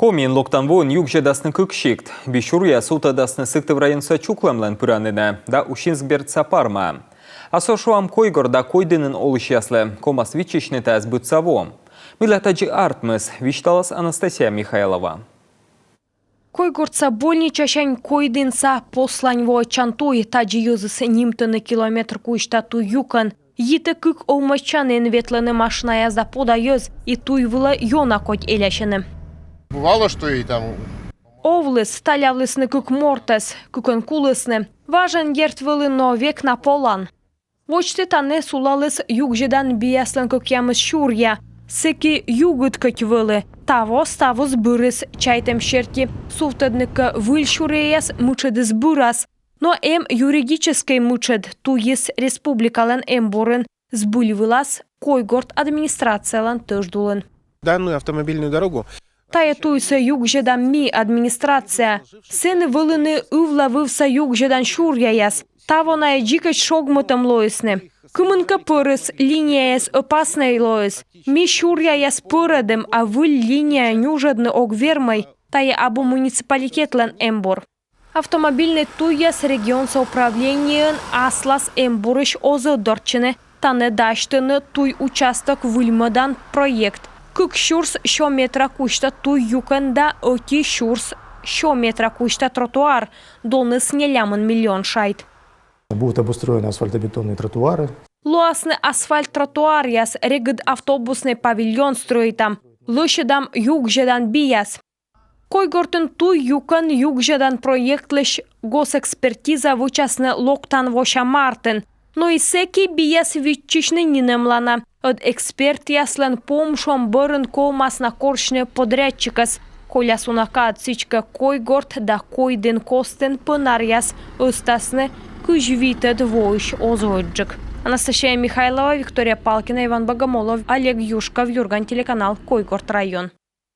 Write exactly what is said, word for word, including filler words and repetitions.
Комиын локтан воын югзьӧдасны кык сикт. Би сюръяс сувтӧдасны Сыктыв районса Чуклӧмлӧн пыранінӧ да Усинск бердса Пармаӧ. А со, шуам, Койгорт да Койдінын олысьяслы. Ковмас виччысьны тайӧс быдса во. Мыйла тадзи артмис, висьталас Анастасия Михайлова. Койгортса больничасянь Койдінса послань воӧдчан туй. Тадзи йӧзыс нимтӧны километр кузьта туй юкӧн. Йитӧ кык овмӧсчанін. Ветлӧны машинаяс да подъезд, и туй вылӧ ёна кодь элясьӧны. Бывало, что и там... Овліс, талявлісны кык мортӧс, кыкӧн кулісны. Важӧн, дерт, вӧлі, но век на полан. Водзті тані сулаліс югзьӧдан бияслӧн кӧкъямыс сюръя. Сэки югыд кӧть вӧлі. Таво ставыс бырис. Чайтӧм серти, сувтӧдны кӧ выль сюръяяс, мытшӧдыс бырас. Но эм юридическӧй мытшӧд: туйыс республикалӧн эмбурын, збыль вылас Койгорт администрациялӧн тӧждулын. Данную автомобильную дорогу... Тайӧ туйсӧ югзьӧдам ми, администрация. Сэні вӧліны ывла вывса югзьӧдан сюръяяс. Таво найӧ дзикӧдз шогмытӧм лоисны. Кымынкӧ пӧрыс, линияыс опаснӧй лоис. Ми сюръяяс пӧрӧдім, а выль линия нюжӧдны ог вермӧй. Тайӧ абу муниципалитетлӧн эмбур. Автомобильнӧй туйяс регионса управлениеын аслас эмбурысь оз ӧтдортчыны. Тані дасьтӧны туй участок выльмӧдан проект. Кык сюрс сё метра кузьта туй юкӧн да ӧти сюрс сё метра кузьта тротуар. Доныс нелямын миллион шайт. Будут обустроены асфальтобетонные тротуары. Лоасны асфальт тротуаръяс, регыд автобуснӧй павильон стрӧитам, лӧсьӧдам югзьӧдан бияс. Койгортын туй юкӧн югзьӧдан проектлысь госэкспертиза вӧчасны локтан вося мартын. Но и сэки бияс виччысьны нинӧмлана. Ӧд экспертъяслӧн помшуӧм бӧрын ковмас на корсьны подрядчикӧс. Коляс уна кад, сідзкӧ, Койгорт да Койдін костын пӧнаръяс ӧзтасны кызь витӧд воысь оз ӧдджык. Анастасия Михайлова, Виктория Палкина, Иван Богомолов, Олег Юшков, «Юрган» телеканал, Койгорт район.